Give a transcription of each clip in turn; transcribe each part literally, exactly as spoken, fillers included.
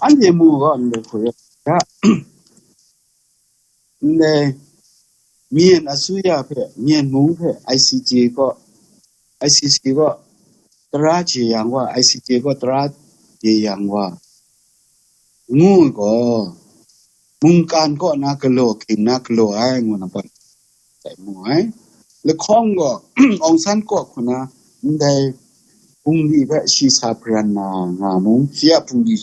Anhte mu gaw ndai hku rai, ya, ndai Myen asuya hpe, Myen mung hpe I C J kaw, I C C kaw tara jeyang wa, I C J kaw tara jeyang wa, ngu gaw, mungkan kaw na galaw, hking na galaw ai, ngu na pawt dai mu ai. Lahkawng gaw, Aung San kaw hku na ndai bungli hpe shi sa hparan na nga mung, shi a bungli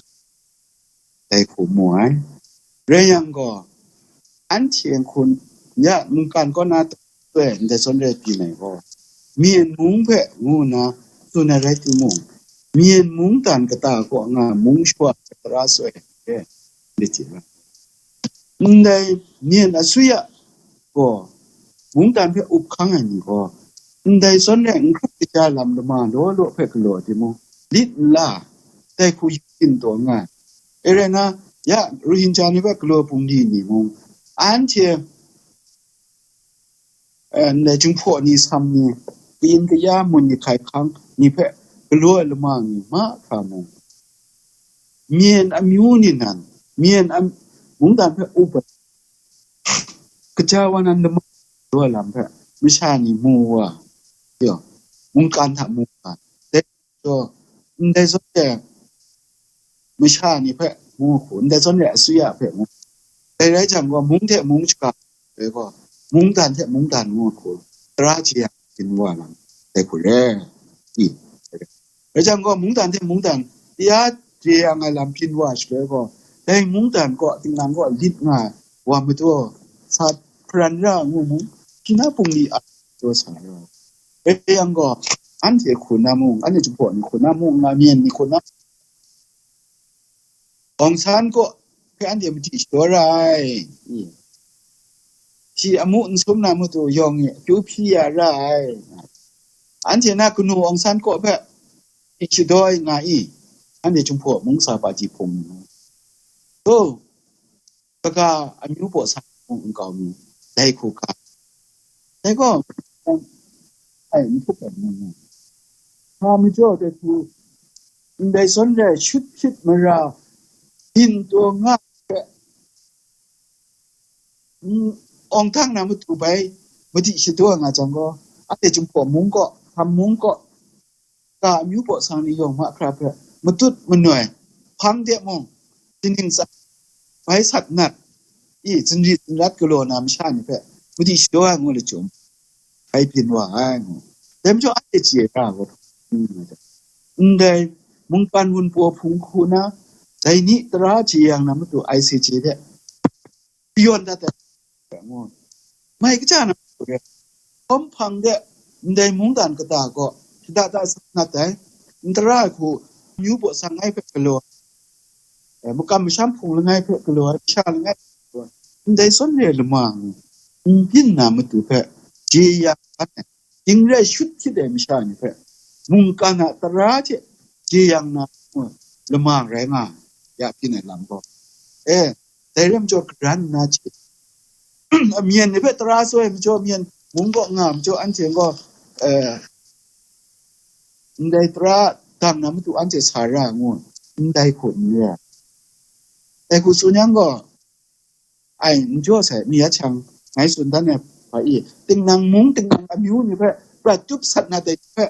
dai hku mu ai. Rai yang gaw, anhte hku ya mungkan kaw na toi ndai zawn rai pyi nai gaw, Myen mung hpe ngu nna tsun ai rai timung, Myen mungdan kata kaw nga mung shawa tara soi ai hte, ndai myen asuya gaw, mungdan hpe up hkang ai ni gaw, ndai zawn rai n hkrup kaja lam lama law law hpe galaw timung, lit nla, dai hku yu byin taw nga ai. E rai na, ya, Rohingya ni hpe galaw bungli ni mung, anhte, eh, ndai Jinghpaw ni, Sam ni, kayin kaya, mun ni, hkai hkang ni hpe galaw ai lama ni mahkra mung, Myen amyu ni nan, Myen am-, mungdan hpe up ai, kaja wa nan lama galaw ai lam hpe masha ni mu wa, yo, mungkan hta mu wa, dai gaw, ndai zawn e masha ni hpe ngu hku, ndai zawn e asuya hpe ngu, dai rai jang gaw, mung hte mung shaga ai gaw, mungdan hte mungdan ngu hku, tara jeyang byin wa lam dai hku re, i, rai jang gaw, mungdan hte mungdan ya jeyang ai lam byin wa shaloi gaw, dai mungdan kaw, tinang kaw lit nga ai wa matu, sa hparan ra ngu mung, shi na bungli a jaw sa ra. Rai yang gaw, anhte hku na mung, anhte Jinghpaw ni hku na mung, nga Myen ni hku na, Aung San kaw hpe anhte madi shadaw ra ai. Shi amu n sum na matu yawng e akyu hpyi ya ra ai. Anhte na kanu Aung San kaw hpe shadaw ai nga i? Anhte Jinghpaw mung sa pa ji hpung ni. So, kaga amyu baw sa hpung nkau mi, dai hku ga. Dai gaw, ai, n hpup ai ni, sa majaw dai hku, ndai zawn rai shut hpyit mara, byin taw nga hte, mm, awng htang na matu bai madi shadaw nga jang gaw, anhte Jinghpaw mung kaw, Ham mung kaw, ga amyu baw sang ni yawng mahkra hpe matut manoi, hpang de mung, kaning tsa, bai sat nat, i, zinri zinrat galaw na masha ni hpe madi shadaw ai ngu lachyum, bai byin wa ai ngu. Dai majaw anhte chye ra gaw, ndai mungkan wunpawng hpung hku na, dai ni tara jeyang na matu I C J hte yawn dat ai, ngu. Mai kaja na matu re, hkawm hpang de, ndai mungdan kata gaw shada da sat nat ai, n tara ai hku, amyu baw sang ai hpe galaw, eh, makam masham hpung langai hpe galaw ai, masha langai hpe galaw ai, ndai zawn re lama ngu, n byin na matu hpe jeyang ai, ding rai shut hpyit ai masha ni hpe, mungkan a tara hte jeyang na lama rai nga ai, ya byin ai lam gaw, e, dai rai majaw, karan nna hte, Myen ni hpe tara soi ai majaw, Myen mung kaw nga ai majaw, anhte gaw, eh, ndai tara dang na matu anhte sa ra ngu, ndai hku n re ai. Dai hku tsun yang gaw, ai, n jaw sai, mi a chyang, ngai tsun dan ai hpa i, tinang mung, tinang amyu ni hpe prat tup sat na dai hpe,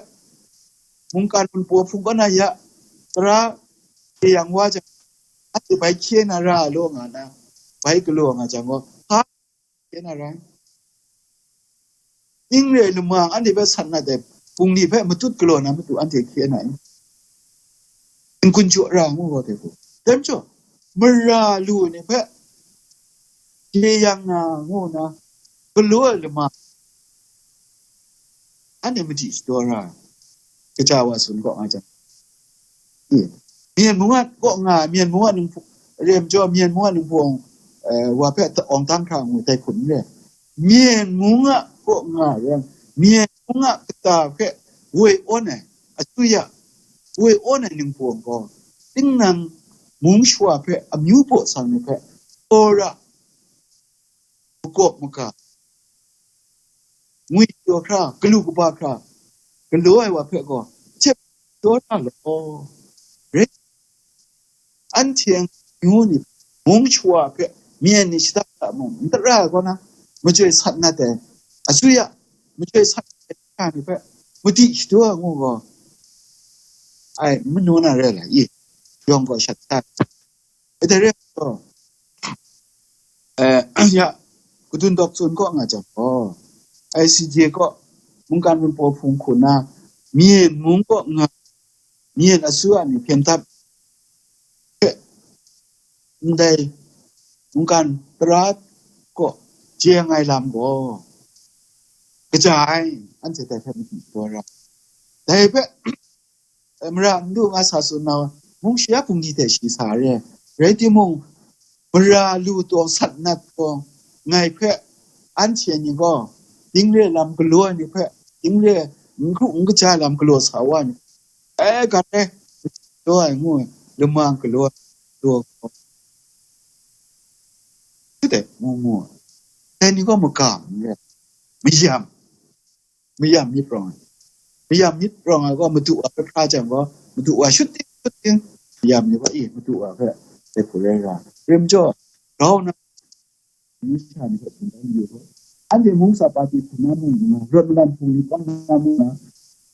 mungkan wunpawng hpung kaw na ya, tara jeyang wa jang, anhte bai hkye na ra law nga na, bai galaw nga jang gaw, hpa hkye na rai? Ning re lama anhte hpe sat na dai bungli hpe matut galaw na matu anhte hkye na i? N-gun jaw ra ngu gaw, dai hku. Dai majaw, mara lu ni hpe jeyang na ngu na galaw ai lama, anhte madi shadaw ra ai. Kaja wa tsun kaw nga jang, i, Myen mung a kaw nga, Myen mung a ningpawng, re majaw, Myen mung a ningpawng, eh, wa hpe ta-, awng htang hkra ngu, dai hku n re. Myen mung a kaw nga yang, Myen mung a kata hpe woi awn ai, asuya, woi awn ai ningpawng gaw, tinang mung shawa hpe amyu baw sang ni hpe, tsawra, makawp maga, ngwi jaw hkra, galu kaba hkra, galaw ai wa hpe gaw, hte daw na law, rai, anhte amyu ni mung shawa hpe myen ni shada hta mung n tara ai kaw na, majoi sat na dai, asuya majoi sat na dai ni hpe madi shadaw ai ngu gaw, ai manu na rai la i, yawng gaw shat sa. Dai rai gaw, eh, ya, kadun dawk tsun kaw nga jang gaw, I C J kaw mungkan wunpawng hpung hku na, myen mung kaw nga, myen asu a ni hpyen tat hpe, ndai mungkan tara kaw jeng ai lam gaw kaja ai, anhte dai hpe madi taw ra. Dai hpe, eh, mara n lu nga sa tsun na, mung shi a bungli hte shi sa re. Rai timung, mara lu taw sat nat gaw, ngai hpe anhte ni gaw, dingre lam galaw ai ni hpe, dingre n hkru n kaja lam galaw sa wa ai ni, e, ga e, galaw ai ngu ai, lamang galaw ai, galaw gaw, dai ngu ngu ai. Dai ni gaw magam n re, mayam, mayam myit rawng ai. Mayam myit rawng ai gaw, madu wa hpe hkra jang gaw, madu wa shut ting, shut ting, mayam ni gaw, e, madu wa hpe dai hku rai ra. Rim jaw, grau na, Mishta ni hpe hpung dan yu hpe, anhte mungsa pati hpung na mung n nga, rawt malan hpung ni kaw na mung n nga,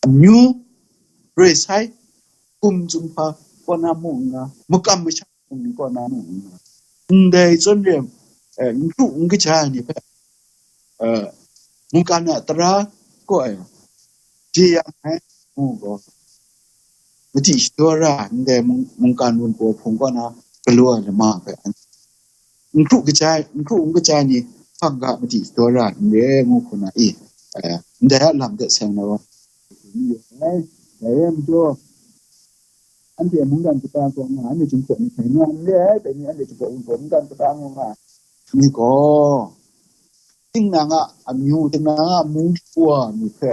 amyu roi sai, hkum zunhpa kaw na mung n nga, makam masham hpung ni kaw na mung n nga, ndai zawn re, eh, n hkru n kaja ai ni hpe, eh, mungkan a tara kaw e jeyang ai ngu gaw, madi shadaw ra ai, ndai mung-, mungkan wunpawng hpung kaw na galaw ai lama hpe, n hkru kaja ai, n hkru n kaja ai ni hpang ga madi shadaw ra ai n re ngu hku na i, eh, ndai a lam de seng na wa, dai rai majaw, anhte mungdan kata kaw nga, anhte Jinghpaw ni hkrai nga n re ai, dai ni anhte Jinghpaw wunpawng mungdan kata ngu nga ai ni gaw, tinang a amyu, tinang a mung shawa ni hpe,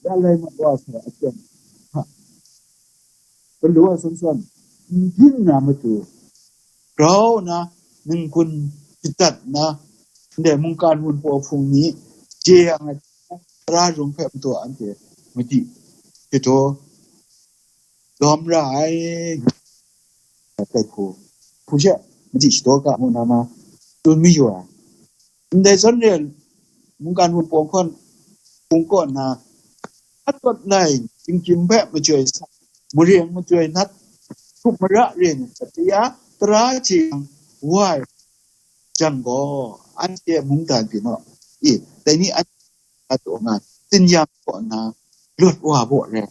ya lai mat wa sai aten hta, galaw ai sansan n byin na matu, grau na, ninggun shadat na, ndai mungkan wunpawng hpung ni jeyang ai tara rung hpe matu anhte madi shadaw lawm ra ai, dai hku, hku she madi shadaw ga mu na ma, tsun mayu ai. Ndai zawn re ai mungkan wunpawng hkawn hpung kaw na, atawt lai, chyingkyim hpe majoi sa, mareng majoi nat, hkrup mara re ni hte ya tara jeyang wa ai jang gaw, anhte mungdan pyi naw, i, dai ni anhte a taw nga, tsin-yam kaw nna, lawt wa baw re.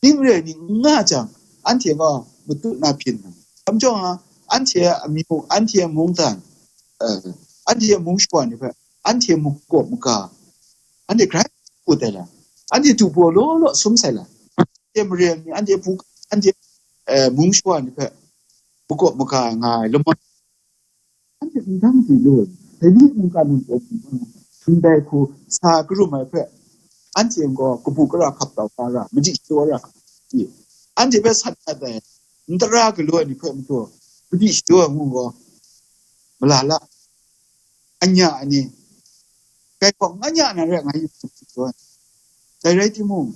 Ning re ai ni n nga jang, anhte gaw matut na byin na, hkam jawng a, anhte a amyu, anhte a mungdan, eh, anhte a mung shawa ni hpe, anhte makawp maga, anhte grai kut ai la, anhte du baw law law sum sai la, anhte maren ni, anhte hpung, anhte, eh, mung shawa ni hpe makawp maga nga ai lama, anhte n dang di lu ai, dai ni mungkan wunpawng hpung ndai hku sa karum ai hpe, anhte gaw kabu kara hkap tau hkra ra, madi shadaw ra, anhte hpe sat dat ai, n tara galaw ai ni hpe matu, madi shadaw ai ngu gaw, mala la, anya ai ni, kai hpawng anya na rai nga yu shadaw ai. Dai rai timung,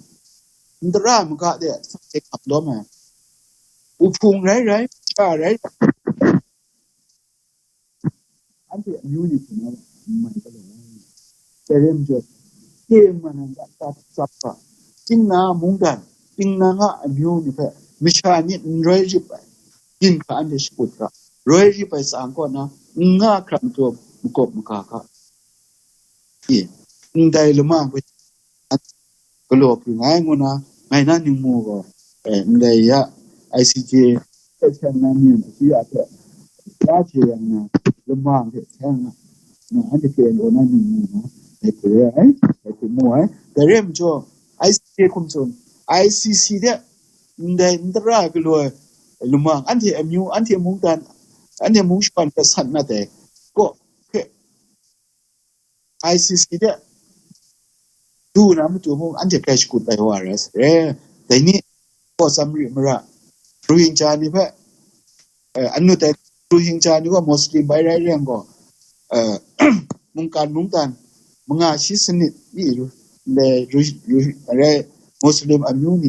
n tara ai maga de sa ai hkap lawm ai, wuhpung rai rai, sha rai rai, anhte amyu ni hpung na n mai ga law ai. Dai rai majaw, tengman ai ga tsap tsap ga, tinang a mungdan, tinang a amyu ni hpe masha ni n roi rip ai, byin hkra anhte shakut ga, roi rip ai tsang kaw na n nga hkra matu makawp maga ga, i, ndai lama hpe galaw hpring ai ngu na, ngai na ningmu gaw, eh, ndai ya, I C J hpe seng na myen asu ya hpe, ya hte yang na, lama hpe seng na, na, anhte hpe law na ningmu na, dai hku re ai, dai hku mu ai. Dai re ai majaw, I C J hkum tsun, I C C de, ndai n tara galaw ai lama, anhte amyu, anhte mungdan, anhte mung shawa ni hpe sat na dai kaw hpe, I C C de du na matu mung, anhte grai shakut ai wa rai sarai. Dai ni gaw Samari mara Rohingya ni hpe, eh, anu dai Rohingya ni gaw Muslim bai rai rai yang gaw, eh, mungkan mungdan manga shi sanit mi ru, le, ru, ru, rai Muslim amyu ni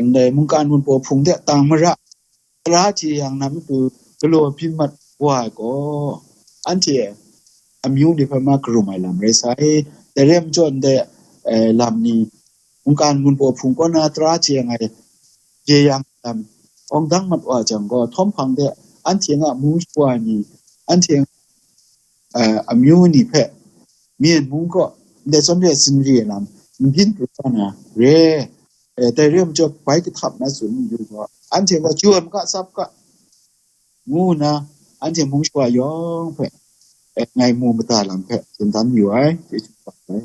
ndai mungkan wunpawng hpung de tang mara, tara hte yang na matu galaw byin mat wa ai gaw, anhte amyu ni hpe ma karum ai lam rai sai. Dai re ai majaw ndai, eh, lam ni, mungkan wunpawng hpung kaw na tara hte yang ai je yang lam awng dang mat wa jang gaw, htawm hpang de anhte nga mung shawa ni, anhte nga, eh, amyu ni hpe Myen mung kaw ndai zawn re ai zinri ai lam n byin pru wa na re, eh, dai re ai majaw bai kahtap na tsun yu gaw, anhte gaw jaw ai maga tsap ga, ngu nna anhte mung shawa yawng hpe, eh, ngai mu mada lam hpe tsun dan yu ai. Chyeju kaba ai.